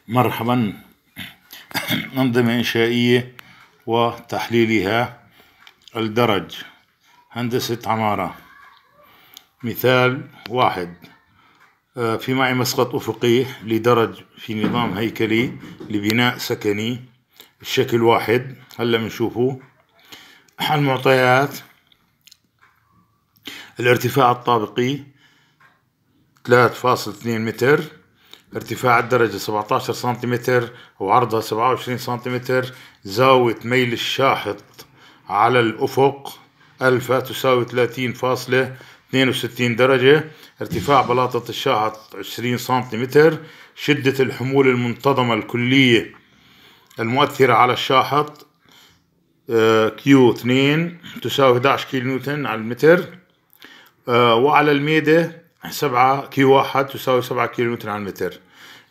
مرحبا. أنظمة إنشائية وتحليلها، الدرج، هندسة عمارة. مثال واحد، في معي مسقط أفقي لدرج في نظام هيكلي لبناء سكني، الشكل واحد هلا بنشوفه. المعطيات: الارتفاع الطابقي 3.2 متر، ارتفاع الدرجة 17 سنتيمتر وعرضها 27 سنتيمتر، زاوية ميل الشاحط على الأفق ألفا تساوي 30.62 درجة، ارتفاع بلاطة الشاحط 20 سنتيمتر، شدة الحمول المنتظمة الكلية المؤثرة على الشاحط Q 2 تساوي 11 كيلو نيوتن على المتر، وعلى الميدة 7 Q 1 تساوي 7 كيلو نيوتن على المتر.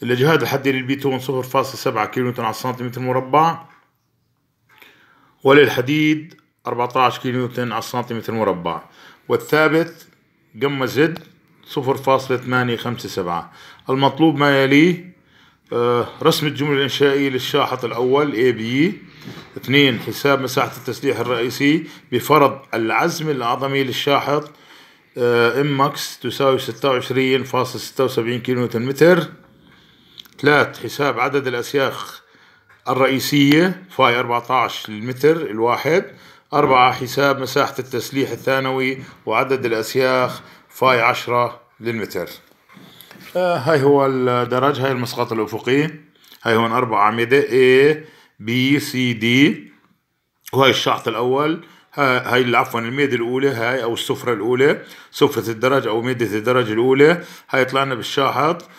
الإجهاد الحدي للبيتون 0.7 كيلو نيوتن على السنتيمتر مربع، وللحديد 14 كيلو نيوتن على السنتيمتر مربع، والثابت gamma Z 0.857. المطلوب ما يلي: رسم الجملة الإنشائية للشاحط الأول AB. 2، حساب مساحة التسليح الرئيسي بفرض العزم الأعظمي للشاحط M max تساوي 26.76 كيلو نيوتن متر. 3، حساب عدد الأسياخ الرئيسية phi 14 للمتر الواحد. 4، حساب مساحة التسليح الثانوي وعدد الأسياخ phi 10 للمتر. هاي هو الدرج، هاي المسقط الأفقي، هاي هون 4 أعمدة A B C D، وهاي الشاحط الأول، هاي عفوا الميدة الأولى هاي أو السفرة الأولى، سفرة الدرج أو ميدة الدرج الأولى. هاي طلعنا بالشاحط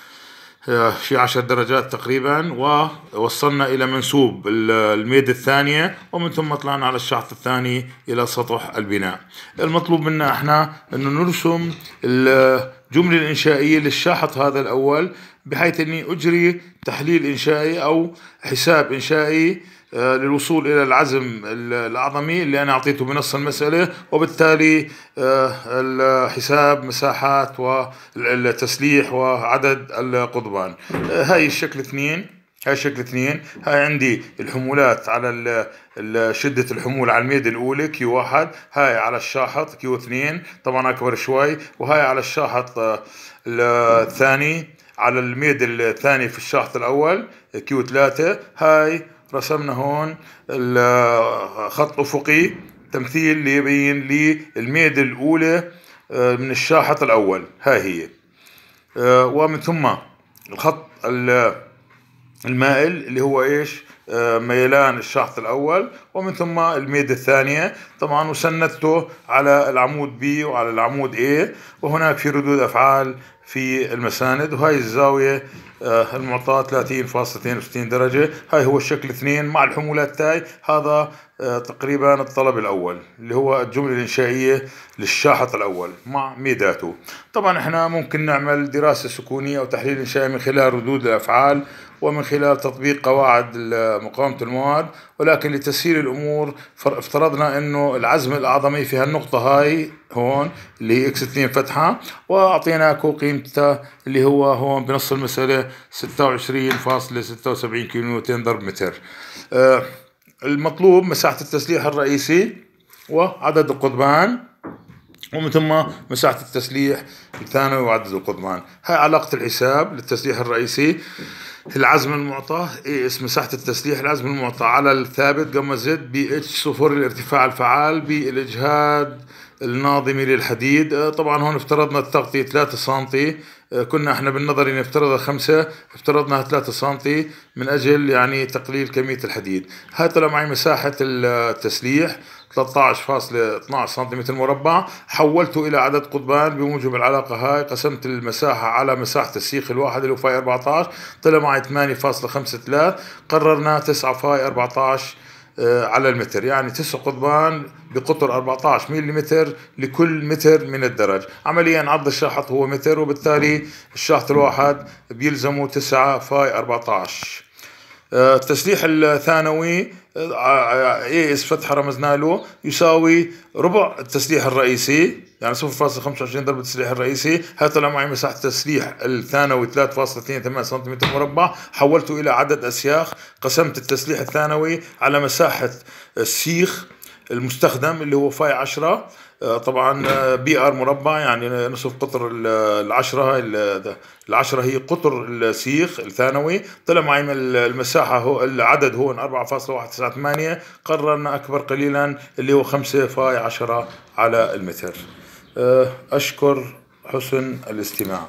شي 10 درجات تقريبا، ووصلنا إلى منسوب الميدة الثانية، ومن ثم طلعنا على الشاحط الثاني إلى سطح البناء. المطلوب منا احنا انه نرسم الجملة الإنشائية للشاحط هذا الأول، بحيث اني اجري تحليل إنشائي أو حساب إنشائي للوصول إلى العزم الأعظمي اللي أنا أعطيته بنص المسألة، وبالتالي الحساب مساحات والتسليح وعدد القضبان. هاي الشكل 2، هاي الشكل 2، هاي عندي الحمولات على شدة الحمول على الميدة الأولى Q 1، هاي على الشاحط Q 2 طبعا أكبر شوي، وهاي على الشاحط الثاني على الميدة الثاني في الشاحط الأول Q 3. هاي رسمنا هون خط أفقي تمثيل ليبين لي الميدة الأولى من الشاحط الأول، هاي هي. ومن ثم الخط المائل اللي هو ايش؟ ميلان الشاحط الأول، ومن ثم الميدة الثانية طبعا، وسندته على العمود B وعلى العمود A، وهناك في ردود أفعال في المساند. وهاي الزاوية المعطاة 30.62 درجة. هاي هو الشكل 2 مع الحمولات تاي. هذا تقريبا الطلب الأول اللي هو الجملة الإنشائية للشاحط الأول مع ميداته. طبعا احنا ممكن نعمل دراسة سكونية أو تحليل إنشائي من خلال ردود الأفعال ومن خلال تطبيق قواعد مقاومة المواد، ولكن لتسهيل الأمور افترضنا أنه العزم الأعظمي في هالنقطة هاي هون اللي هي X 2 فتحة، وأعطيناكو قيمتها اللي هو هون بنص المسألة 26.76 كيلو نيوتن ضرب متر. المطلوب مساحة التسليح الرئيسي وعدد القضبان، ومن ثم مساحة التسليح الثانوي وعدد القضبان. هاي علاقة الحساب للتسليح الرئيسي: العزم المعطى AS مساحة التسليح، العزم المعطى على الثابت gamma Z B H 0 الارتفاع الفعال بالإجهاد الناظمي للحديد. طبعا هون افترضنا التغطية 3 سنتي، كنا احنا بالنظري نفترضها 5، افترضناها 3 سنتي من اجل يعني تقليل كمية الحديد. هاي طلع معي مساحة التسليح 13.12 سنتيمتر مربع، حولته الى عدد قضبان بموجب العلاقة هاي، قسمت المساحة على مساحة السيخ الواحد اللي هو phi 14، طلع معي 8.53، قررنا 9 phi 14 على المتر، يعني 9 قضبان بقطر 14 ملم لكل متر من الدرج. عمليا عرض الشاحط هو متر، وبالتالي الشاحط الواحد بيلزمه 9 phi 14. التسليح الثانوي A s فتحة رمزنا له، يساوي ربع التسليح الرئيسي، يعني 0.25 ضرب التسليح الرئيسي. هذا طلع معي مساحة التسليح الثانوي 3.28 سنتيمتر مربع. حولته إلى عدد أسياخ، قسمت التسليح الثانوي على مساحة السيخ المستخدم اللي هو فاي 10، طبعا b r مربع، يعني نصف قطر العشرة، العشرة هي قطر السيخ الثانوي. طلع معي المساحة، هو العدد هون 4.198، قررنا أكبر قليلا اللي هو 5 فاي 10 على المتر. أشكر حسن الاستماع.